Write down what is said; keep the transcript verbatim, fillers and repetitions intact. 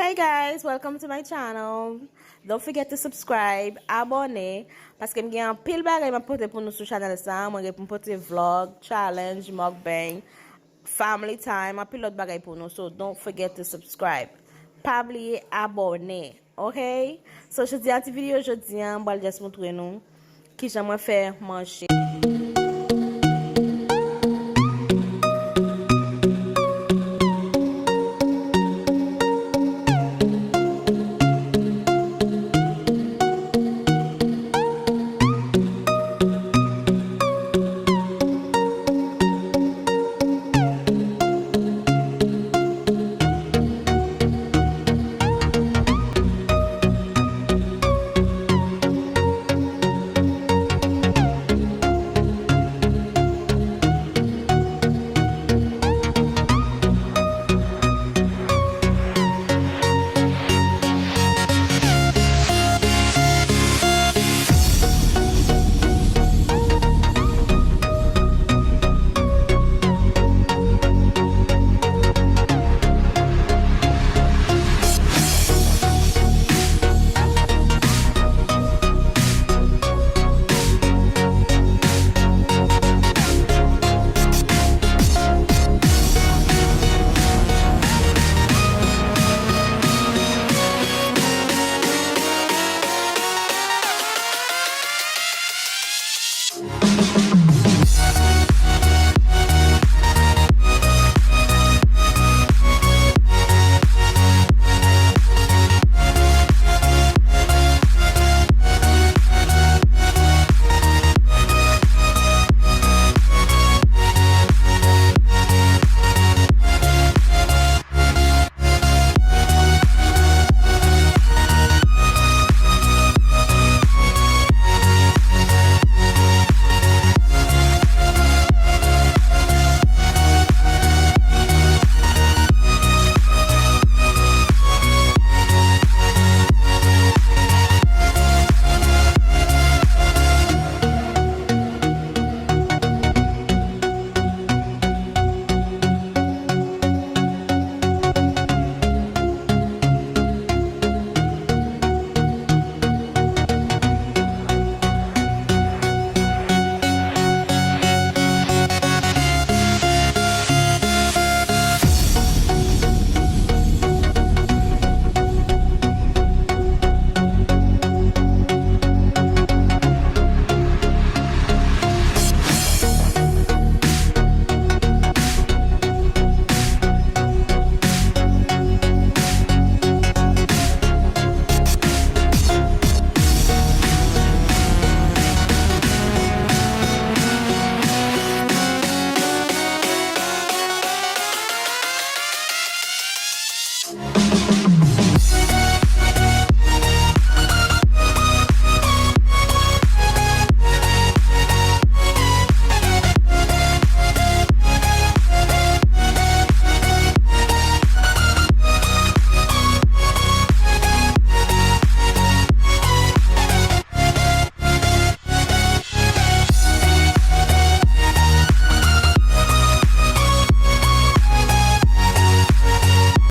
Hey guys, welcome to my channel. Don't forget to subscribe, abòne, paske m gen anpil bagay m ap pote pou nou sou chanèl sa. Mwen gen pou m pote vlog, challenge, mukbang, family time, anpil lòt bagay pou nou. So don't forget to subscribe. Pa bliye abòne, ok? So jodi a, ti videyo jodi a, m pral just montre nou kijan mwen fè manje.